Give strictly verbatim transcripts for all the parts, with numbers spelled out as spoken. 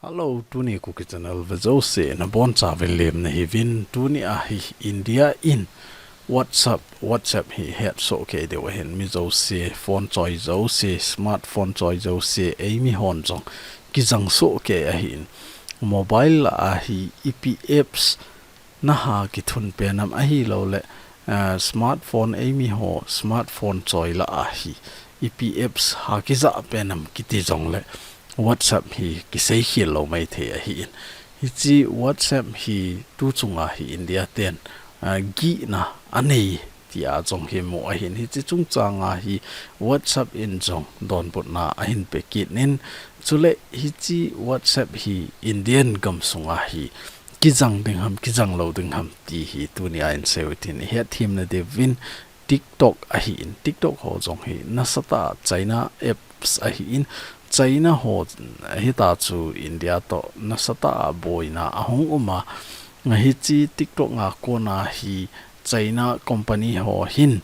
Hello, tuni Kuki Channel ve jouse nabonchauvin lemna hiuvin. Tuni a hi India in WhatsApp, WhatsApp hi hetsoh kei diu ahin, mi jouse, phone choi jouse, smartphone choi jouse, eimi hon jong kijang soh kei ahin. Mobile lah a hi ipi apps naha kithun pen ham ahilouleh, ah, smartphone eimi ho, smartphone choi lah a hi ipi apps ha kija pen ham kiti jongleh WhatsApp hi kisei khel lou maithei ahin. Hiche WhatsApp hi tuchunga hi India ten, ah, gihna anei tia jong hi mu ahin. Hiche chungchanga hi WhatsApp in jong donbutna ahin pe kit in, chuleh hiche WhatsApp hi Indian gamsunga hi kijang ding ham, kijang lou ding ham ti hi tunia inseiyu hitin, ihet themna diuvin TikTok ahin. TikTok ho jong hi nasatah a China apps ahin, China ho hita chu India toh nasatah a boina ahung um a, hiche TikTok a kona hi China company ho hin,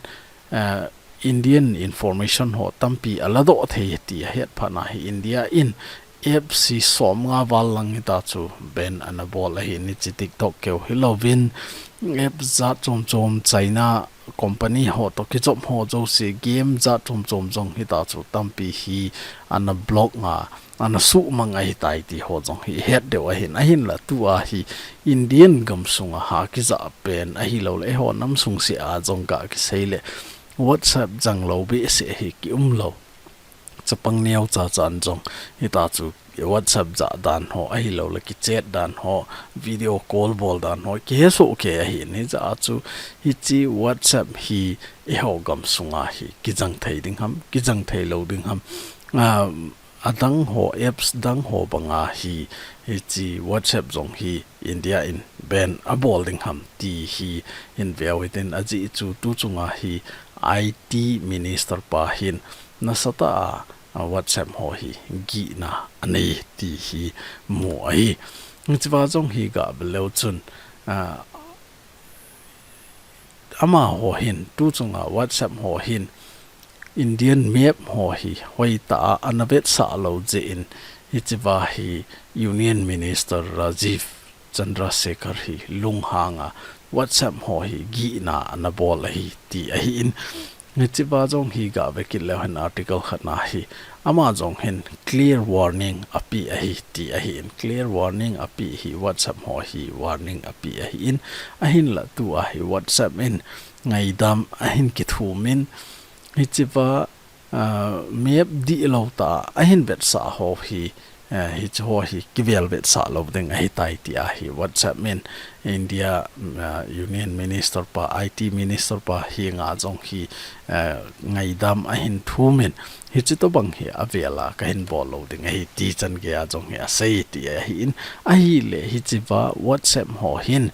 eh, Indian information ho tampi aladoh thei ti ahet phat na hi India in apps hi somnga val lang hita chu ban anabol ahin, hiche TikTok keu hilouvin apps jat chom chom China company ho toh kijop ho jouse, game jat chom chom jong hita chu tampi hi anablock a, anasuhmang ahitai ti ho jong hi ihet diu ahin. Ahinlah tua hi Indian gamsunga ha kija pen ahilouleh eiho nam sung seh a jong ga kisei leh WhatsApp jang lou behseh hi kium lou. Chapang neocha chan jong hita chu WhatsApp jah dan ho ahilouleh kichat dan ho, video call bol dan ho kihesoh kei ahin. Hijeh a chu hiche WhatsApp hi eiho gamsunga hi kijang thei ding ham, kijang thei lou ding ham, ah, adang ho, apps dang ho banga hi, hiche WhatsApp jong hi India in ban abol ding ham ti hi hin veu hitin, ajeh chu tuchunga hi I T minister pa hin nasatah a, a, WhatsApp ho hi gihna anei ti hi mu ahi. Hichea jong hi ga ve leu chun, a, amaho hin, tuchunga WhatsApp ho hin Indian map ho hi hoitah a ana vetsah lou jeh in, hichea hi Union Minister Rajiv Chandrasekhar hi lunghang a WhatsApp ho hi gihna ana bol ahi ti ahin. Hichea jong hi ga ve kit leu hen article khat na hi, ama jong hin clear warning ape ahi ti ahin. Clear warning ape hi WhatsApp ho hi warning ape ahin. Ahinlah tua hi WhatsApp in ngaidam ahin kithum in, hichea, ah, map dihlou tah a ahin vetsah ho hi, eh, hiche ho hi kivel vetsah lou ding ahitai tia hi WhatsApp in India, ah, Union Minister pa, I T Minister pa henga jong hi, eh, ngaidam ahin thum in, hiche tobang hi avel a kahin bol lou ding ahi ti chan geiya jong hi asei ti ahin. Ahileh hichea WhatsApp ho hin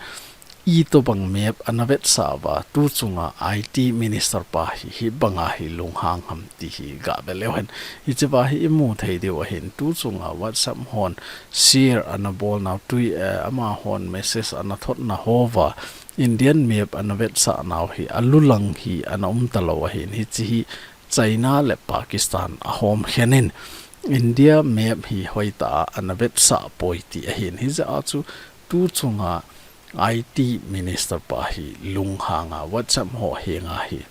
itobang map ana vetsah uva, tuchunga I T Minister pa hi, hibanga hi lunghang ham ti hi ga ve leu hen. Hichea hi imu thei diu ahin, tuchunga WhatsApp hon share ana bol nau twi, eh, amahon message ana thot na houva, Indian map ana vetsah nau hi, alulang hi ana um talou ahin, hiche hi China le Pakistan ahom khen in, India map hi hoitah a ana vetsah poi ti ahin. Hijeh a chu tuchunga I T Minister pa hi lunghang a WhatsApp ho henga hi,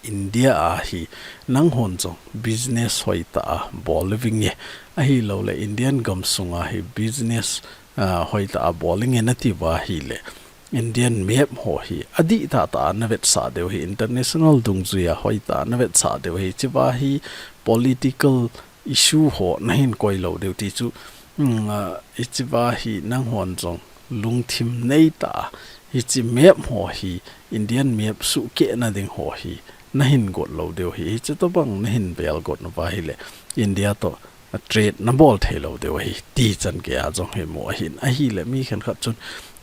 India a hi nanghon jong business hoitah a bol uving e, ahilouleh Indian gamsunga hi business, ah, hoitah a bol inge nati uva ahileh, Indian map ho hi adih tahtah a navetsah diu ahi, international dungjuia hoitah a navetsah diu ahi. Hichea hi political issue ho nahin koi lou diu ti chu, mm, ah, hichea hi nanghon jong lungthim neitah a hiche map ho hi, Indian map suhkeh nading ho hi nahin got lou diu ahi. Hiche tobang nahin vel got uva ahileh India toh trade nabol thei lou diu ahi ti chan geiya jong hi mu ahin. Ahileh mi khenkhat chun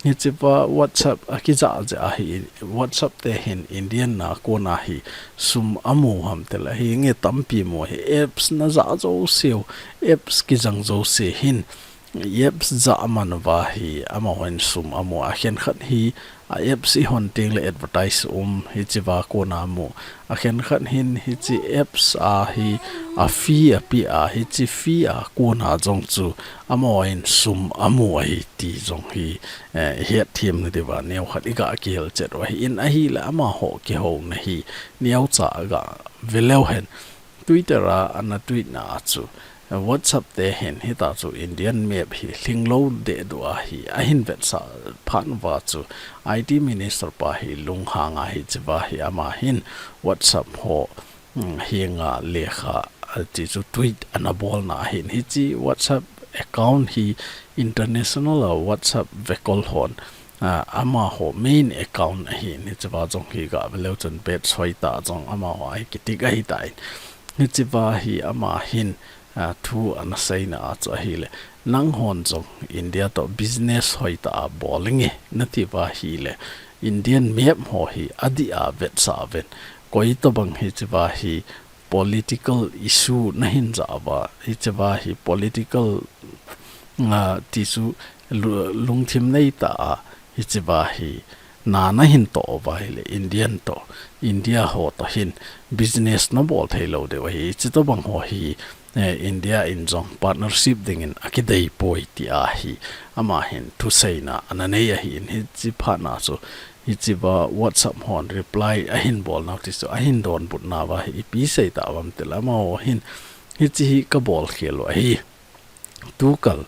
hichea WhatsApp akija jeh a hi, WhatsApp te hin Indian na kona hi sum amu ham tile, hinge tampi mu ahi, apps najah jouseu, apps kijang jouse hin apps jah man uva hi amahon sum amu a, khenkhat hi A apps i hon teng le advertise um, hichi va kona mu. A khen khat hin hichi apps a hi a fee a pi a, hichi fee a kona jong chu amaho in sum a mu ahi ti jong hi, eh, het thiam na diva neo khat i ga kihel chet u ahi in ahi le amaho kiho na hi neo cha ga veleu hen. Twitter a ana tweet na a chu, eh, WhatsApp te hin hita chu Indian map hi hling lo de du ahi, a hin vetsah phat uva chu I T Minister pa hi lunghang a hichi va hi ama hin WhatsApp ho, mm, hinga lekha, a ti chu tweet ana bol na hin hichi WhatsApp account hi international a WhatsApp vekol hon, a, amaho main account ahi, hichi va jong hi ga veleu chun bet soi ta jong amaho ahi kitik ahi ta in. Hichi va hi ama hin, a, thu ana sei na a chu ahi le, nang hon jong India to business hoi ta a bol inge, na ti va hi le, Indian map ho hi a di a vetsah ven. Koi to bang hichi va hi political issue na hin ja va, hichi va hi political, a, ti chu lu-, lungthim nei ta a, hichi va hi na na hin to va hi le Indian to, India ho to hin business na bol thei lo de va hi, hichi to bang ho hi, eh, India in jong partnership ding in a kidei poi ti ahi, ama hin thu sei na ana nei ahi in hichi phat na chu, hichi va WhatsApp hon reply a hin bol na ti chu, a hin donbut na va hi ipi sei ta vam ti le amaho hin, hichi hi ka bol khel u ahi. Tukal,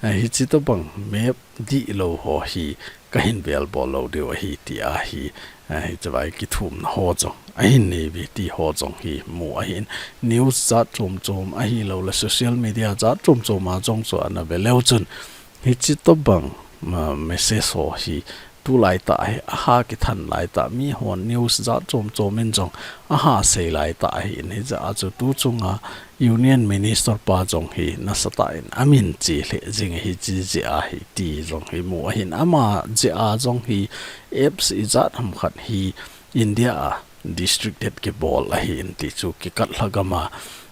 eh, hichi to bang map di lo ho hi ka hin vel bol lo diu ahi ti ahi, eh, hichi va kithum na ho jong a hin nei ve ti ho jong hi mu ahi in news jat chom chom ahi lo le social media jat chom chom a jong chu ana veleu chun hichi to bang, ah, message ho hi tulai ta hi, aha kithan lai ta, mi hon news jat chom chom in jong aha sei lai ta ahi in hija a chu tu chunga Union Minister pa jong hi nasa ta in a min chi le jing hichi jia hi ti jong hi mu ahi in ama jia jong hi apps i jat ham khat hi India a district head kibol ahi in ti chu kikat lha gam a,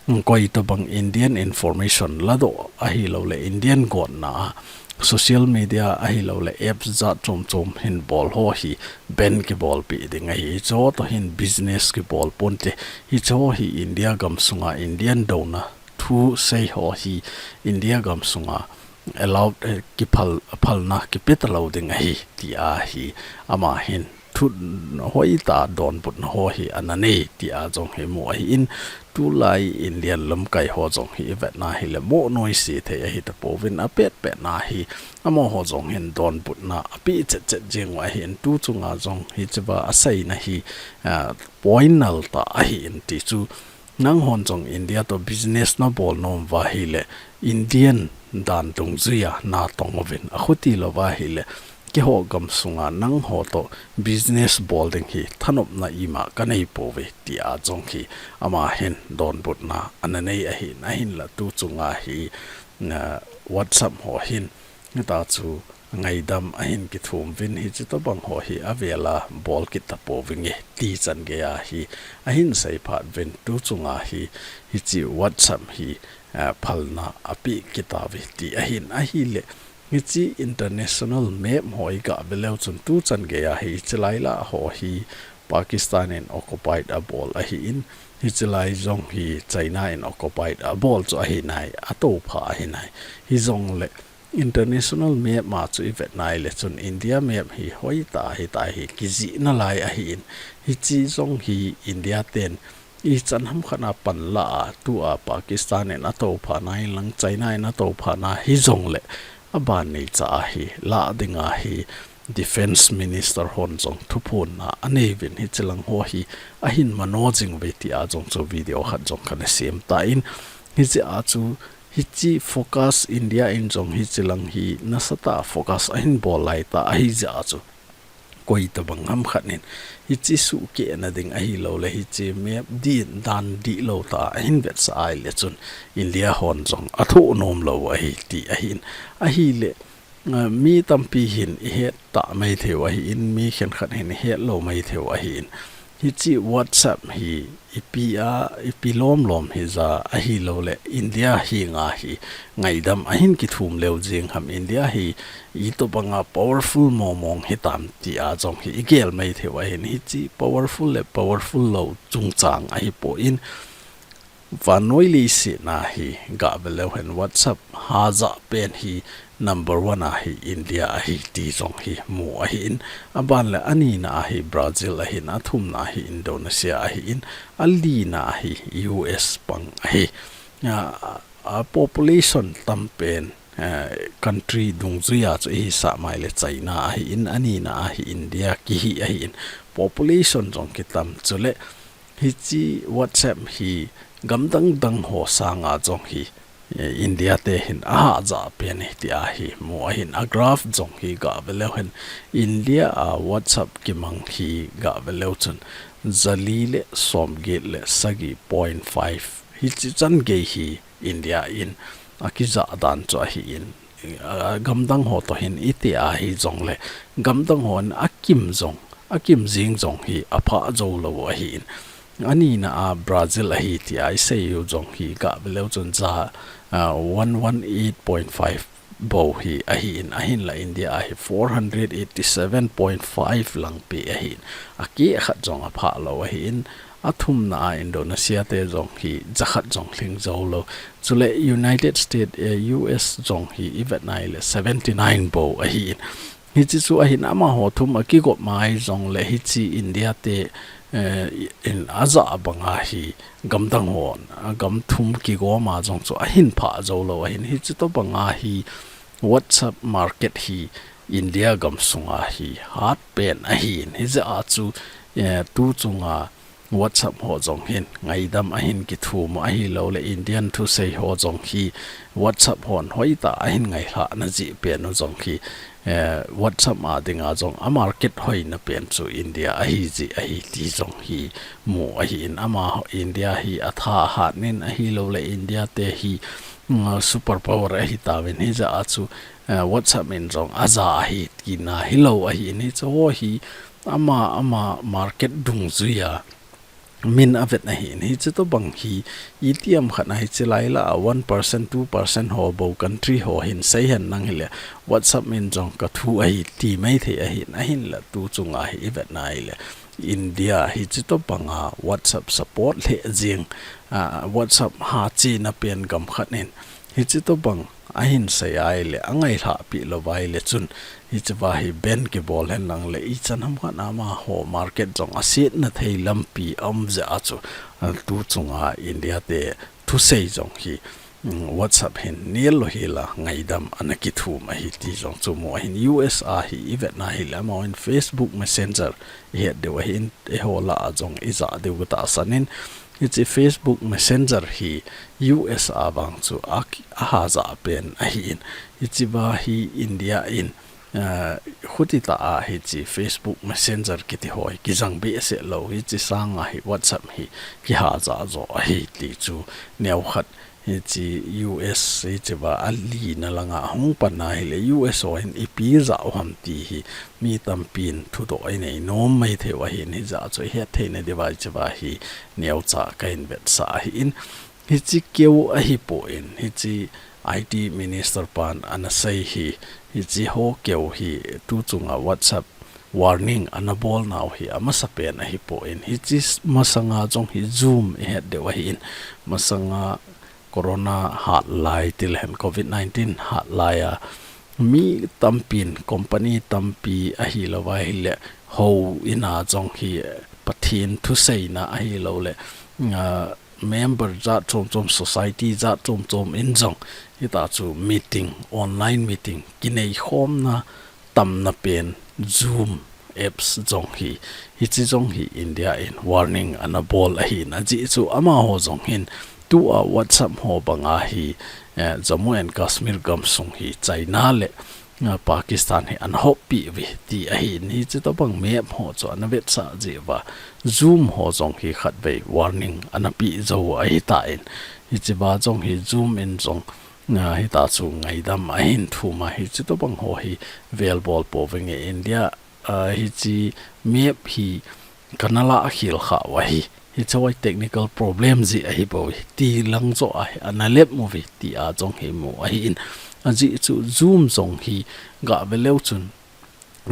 mm, koi to bang Indian information la do ahi lo le Indian got na a social media ahi lo le apps jat chom chom hin bol ho hi ban kibol pi ding ahi. Hicho to hin business kibol pon te. Hicho hi India gam sunga Indian do na thu sei ho hi India gam sunga allowed, eh, kiphal, phalna kipe ta lo ding ahi ti ahi. Ama hin thu hoi ta donbut na ho hi ana nei ti a jong hi mu ahi in tulai Indian lamkai ho jong hi i vet na hi le mo noi si thei ahi ta po vin a pet pet na hi amaho jong hin donbut na a pi chet chet jing u ahi in tu chunga jong hichi va a sei na hi, ah, point nal ta ahi in ti chu nang hon jong India to business na bol nom va hi le Indian dan dungjui a na tong uvin a khuti lo va hi le keiho gam sunga nang ho to business bol ding hi thanop na ima ka nei po ve ti a jong hi ama hin donbut na ana nei ahi in ahin la tu chunga hi, ah, WhatsApp ho hin hita chu ngaidam a hin kithum vin hichi to bang ho hi a vel a bol kit ta po vinge ti chan gei a hi a hin sei phat vin tu chunga hi hichi WhatsApp hi, ah, phalna a pi kit a ve ti ahi in ahi le hichi international map ho i ga veleu chun tu chan gei a hi hichi lai la ho hi Pakistan in occupied a bol ahi in hichi lai jong hi China in occupied a bol chu ahi nai a to pha ahi nai hi jong le International map ma chu i vet nai le chun India map hi hoi ta hi ta hi kijih na lai ahi in. Hichi jong hi India ten i chan ham khat na pan la a tu a Pakistan in a to pha na in lang China in a to pha na hi jong le a ban nei cha a hi la ding a hi Defense Minister hon jong thuphon na a nei vin hichi lang ho hi a hin mano jing ve ti a jong chu video khat jong kan sem ta in hichi a chu Hichi focus India in jong hichi lang hi nasatah focus ahin bol lai ta ahi jeh a chu koi tabang ham khat in hichi suhkeh na ding ahi lou le hichi map dih dan dih lou ta ahin vetsah ai le chun India hon jong a thoh nom lou ahi ti ahin ahi le, ah, mi tampi hin i het ta mai thei u ahi in mi khenkhat hin i het lou mai thei u ahi in Hiche WhatsApp hi ipi a, ipi lom lom hija ahilouleh India henga hi ngaidam ahin kithum leu jing ham, India hi itobanga powerful mong mong hitam tia jong hi igel maithei u ahin, hiche powerful le powerful lou chungchang ahipon, vannoi leiset a hi gah ve leu hen WhatsApp hajah pen hi number one a hi India ahi ti jong hi mu ahin, aban le anina a hi Brazil ahin, athumna a hi Indonesia ahin, alina a hi U S pang ahi. A, a population tam pen, eh, country dungjuia chu ihisah mai le China ahin, anina a hi India kihi ahin, population jong kitam chule hiche WhatsApp hi gam dang dang ho sanga jong hi, eh, India te hin ahahjah pen ahi tia hi mu ahin, a graph jong hi gah ve leu hen India a WhatsApp kimang hi gah ve leu chun jali le somget le sagi point five hiche chan gei hi India in akijah dan chu ahin, a, gam dang ho toh hin iti ahi jongle gam dang hon akim jong, akim jing jong hi aphah jou lou ahin. Anina a Brazil ahi tia isei u jong hi gah ve leu chun ja, a, one one eight point five bou hi ahin, ahinla India a hi four hundred eighty seven point five lang pi ahin. Akeh khat jong aphah lou ahin, athumna a Indonesia te jong hi jakhat jong lhing jou lou. Chule United States, eh, U S jong hi ivet nai le seventy nine bou ahin. Hiche chu ahin amaho thum akigop mai jongle hiche India te, eh, in ajah banga hi gam dang hon, a gam thum kigom a jong chu ahin phah jou lou ahin. Hiche tobanga hi WhatsApp market hi India gam sunga hi hat pen ahin. Hijeh a chu, eh, tu chunga WhatsApp ho jong hin ngaidam ahin kithum u ahilouleh Indian thusei ho jong hi WhatsApp hon hoitah ahin ngailhah na jeh pen u jong hi, eh, WhatsApp a dinga jong a market hoina pen chu India ahi jeh ahi ti jong hi mu ahin, amaho India hi atha ahat nin ahilouleh India te hi, mm, super power ahi tauvin hijeh a chu, eh, WhatsApp in jong aja ahi tina hilou ahin, hiche ho hi ama, ama market dungjuia min avet ahin, hiche tobang hi itiham khat a hiche lai lah a one percent, two percent ho bou country ho hin sei hen nang hile WhatsApp in jong kathu ahi ti maithei ahin, ahinla tu chunga hi ivet nai le India hiche tobanga WhatsApp support lheh jing, a, WhatsApp hachena pen gam khat in hiche tobang ahin sei a ahile, angailhah pi lou a ahile chun, hichea hi ban kibol hen lang le, ichan ham khat a amaho market jong asetna thei lampi aum jeh a chu, a, tu chunga India te thusei jong hi, mm, WhatsApp hin nel lou hela ngaidam ana kithum ahi ti jong chu mu ahin. U S a hi ivet na hile, amahon Facebook Messenger ihet diu ahin, eiho lah a jong ija diu katahsan in, hiche Facebook Messenger hi U S a vang chu a, ahaja pen ahin. Hichea hi India in, ah, khuti tah a hiche Facebook Messenger kiti ho hi kijang behseh lou, hiche sanga hi WhatsApp hi kihaja jo ahi ti chu neo khat. Hiche U S hichea alina langa hung pan a hile U S ho hin ipi ja u ham ti hi mi tampin thudoh inei nom maithei u ahin, hijeh a chu ihet theina diuva hichea hi neocha kahin vetsah ahin. Hiche keu ahipon, hiche I T Minister pan ana sei hi, hiche ho keu hi tu chunga WhatsApp warning ana bol nau hi amasapen ahipon, hiche masanga jong hi Zoom ihet diu ahin, masanga Corona hat lai tilehen, Covid nineteen hat lai a, mi tampin, company tampi ahilou a ahile, houin a jong hi Pathen thuseina ahilouleh, ah, member jat chom chom, society jat chom chom in jong, hita chu meeting, online meeting, kinei khomna tamna pen Zoom apps jong hi, hiche jong hi India in warning ana bol ahin, ajeh chu amaho jong hin tua WhatsApp ho banga hi, eh, Jammu and Kashmir gamsung hi China le, eh, Pakistan hi ana hoppi uve ti ahin, hiche tobang map ho chu ana vetsah jeh uva Zoom ho jong hi khatvei warning ana pe jou u ahitan, hichea jong hi Zoom in jong, ah, hita chu ngaidam ahin thum a, hiche tobang ho hi velbol pouvenge. India, ah, hiche map hi kana lah khel kha u ahi. Hiche hi technical problem jeh ahi bou hi, ti lang joh a hi ana lep uve, ti a jong hi mu ahi in. Ajeh chu Zoom jong hi gah ve leu chun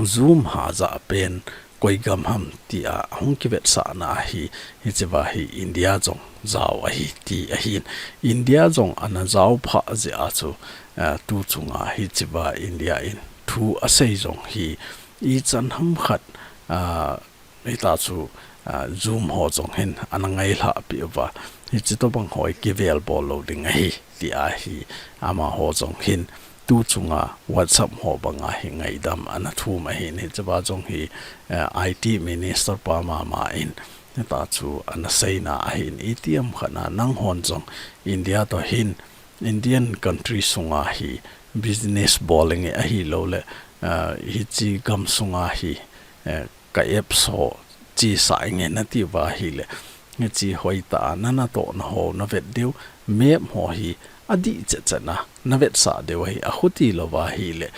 Zoom ha ja pen koi gam ham ti a hung kivetsahna hi, hiche va hi India jong jao ahi ti ahi in. India jong ana jao pha jeh a chu, ah, tu chunga hiche va India in thu asei jong hi ichan ham khat, ah, hita chu, ah, Zoom ho jong hin ana ngailhah peh uva, hiche tobang ho hi kivel bol lou ding ahi, ti a hi amaho jong hin tu chunga WhatsApp ho banga hi ngaidam ana thum ahi in. Hiche va jong hi, eh, I T Minister pa mama in hita chu ana seina ahi in, itiham khat na nanghon jong India toh hin Indian country sunga hi business bol inge ahilou le, eh, hiche gam sunga hi, eh, ka apps ho chesah inge nati uva ahile, hiche hoitah a na natohna ho navet diu, map ho hi adih chetchet na navetsah diu ahi, akhuti louva ahile,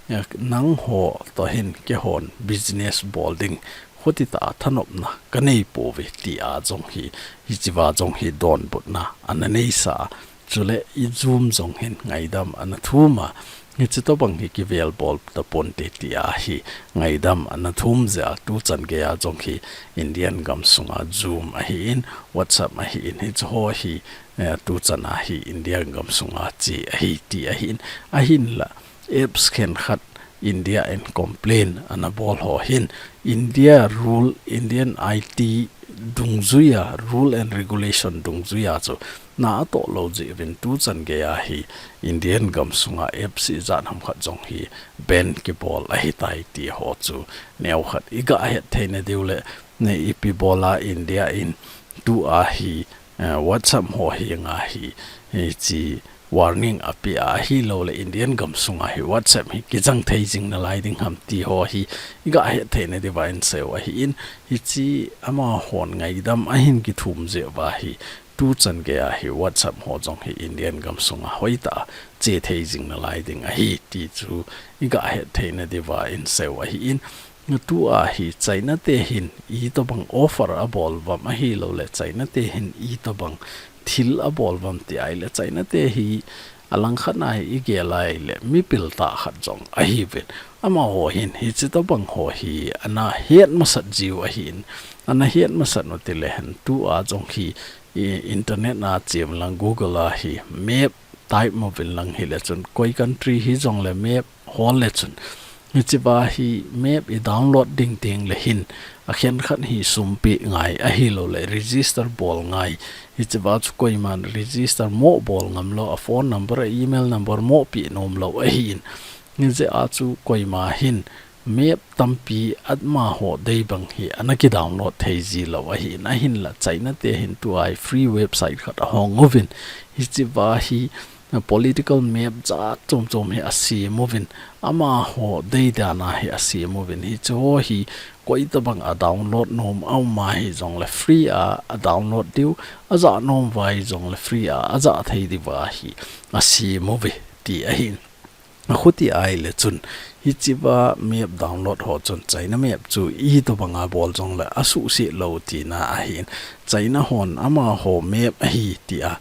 eh, nangho toh hin keihon business bol ding khuti tah a thanopna kanei pouve ti a jong hi, hiche va jong hi donbutna ana neisa. Chule i Zoom jong hin ngaidam ana thum a, hiche tobang hi kivel bol tapon te ti a hi ngaidam ana thum jeh a tuchan gei a jong hi Indian gam sunga Zoom ahi in, WhatsApp ahi in, hiche ho hi, eh, tuchan a hi Indian gam sunga che ahi ti ahi in, ahinla apps khenkhat India in complain ana bol ho hin India rule, Indian I T dungjuia, rule and regulation dungjuia chu na atoh lou jeh uvin tuchan gei a hi Indian gam sunga apps ijat ham khat jong hi ban kibol ahitai ti ho chu neokhat igah het theina diu le, ne ipi bol a India in tu a hi, eh, WhatsApp ho hi nga hi, hiche warning apeh a ahilou le Indian gam sunga hi WhatsApp hi kijang thei jing nalai ding ham ti ho hi igah het theina diuva in seiu ahi in, hiche amahon ngaidam ahin kithum jeh uva hi tuchan gei a hi WhatsApp ho jong hi Indian gam sunga hoitah a che thei jing nalai ding ahi ti chu igah het theina diuva in seiu ahi in, tu a hi China te hin itobang offer abol uvam ahilou le China te hin itobang thil abol uvam ti ahile China te hi alangkhat na hi igel a ahile mipil tah khat jong ahiuvin. Amaho hin hiche tobang ho hi ana het masat jiu ahi in, ana het masat u ti le hen tu a jong hi i internet na chem lang Google a hi map type mo uvin lang hile chun koi country hijong le map hol le chun hiche va hi map i download ding teng le hin akhenkhat hi sum pe ngai ahilou le register bol ngai. Hiche va chu koiman register mo bol ngam lou, a phone number, a email number mo pe nom lou ahi in. Hijeh a chu koima hin map tampi amaho dei bang hi ana kidownload thei ji lou ahi in, ahinla China te hin tu a hi free website khat ahong uvin. Hiche va hi, a, political map jat chom chom hi asem uvin. Amaho dei dan a hi asem uvin. Hiche ho hi koitabang a download nom a um a hijong le free a, a download diu, ajah nom uva hijong le free a, ajah thei diuva hi asem uve ti ahi in. Akhuti ahile chun, hiche va map download ho chun China map chu itobang a bol jong le asuhset lou tina ahi in. China hon amaho map ahi ti a,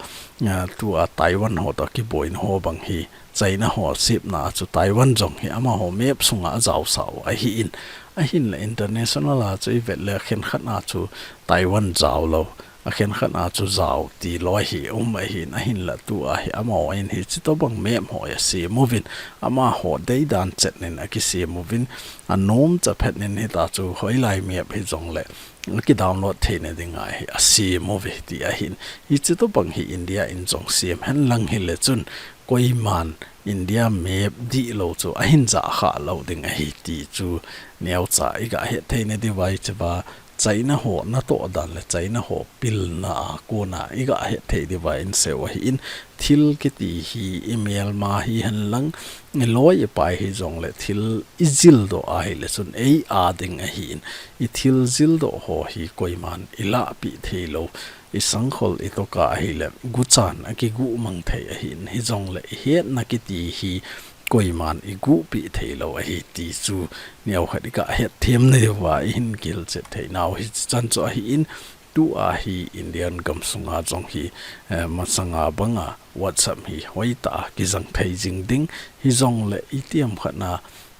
a, tu a Taiwan ho toh kiboina ho bang hi China ho sepna a chu Taiwan jong hi amaho map sunga ajaosah u ahi in. Ahinla international a chu ivet le khenkhat na chu Taiwan jao lou, akhenkhat na chu jao ti lou hi um ahi in, ahinla tu a hi amaho in hiche tobang map ho hi asem uvin, amaho dei dan chet nin akisem uvin, anom chaphet nin hita chu hoilai map hijong le akidownload theina ding a hi asem uve ti ahi in. Hiche tobang hi India in jong sem hen lang hile chun koiman India map dihlou chu ahin jah kha lou ding ahi ti chu neocha igah het theina diuva hiche va China ho natoh dan le China ho pilna a kona igah het thei diuva in seiu ahi in, thil kiti hi i melma hihen lang, i loi i pai hijong le thil i jildoh ahile chun ei a ding ahi in, i thil jildoh ho hi koiman i lahpeh thei lou, i sangkhol i tohkah ahile guchan akiguh mang thei ahi in, hijong le i hetna kiti hi koiman iguhpeh theilou ahi ti chu neokhat iga hetthem nadiuva ihin kihilchet theinau hichi chan chu ahin, tua hi Indian gamsunga jong hi, eh, masanga banga WhatsApp hi hoitah a kijang thei jing ding, hijongle itiham khatna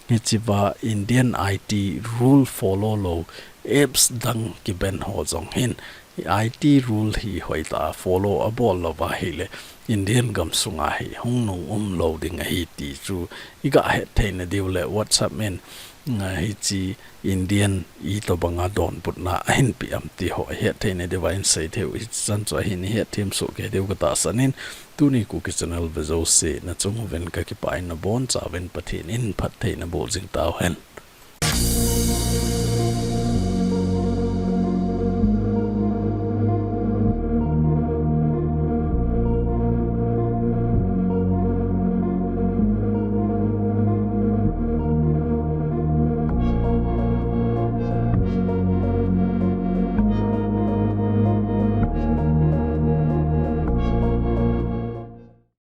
hichea Indian I T rule follow lou apps dang kiban ho jong hin I T rule hi hoitah a follow abol louva ahile Indian gamsunga hi hungnung umlou ding ahi ti chu iga hetthei nadiu le WhatsApp in, ah, hichi Indian itobanga donbutna ahinpeh am ti ho ihetthei nadiuva ihin seithei u hichi chan chu ahin ihetthem soh kei diu katahsan in, tuni Kuki channel vejouse nachung uvin kakipah in nabonchauvin Pathen in phatthei naboh jing tauhen.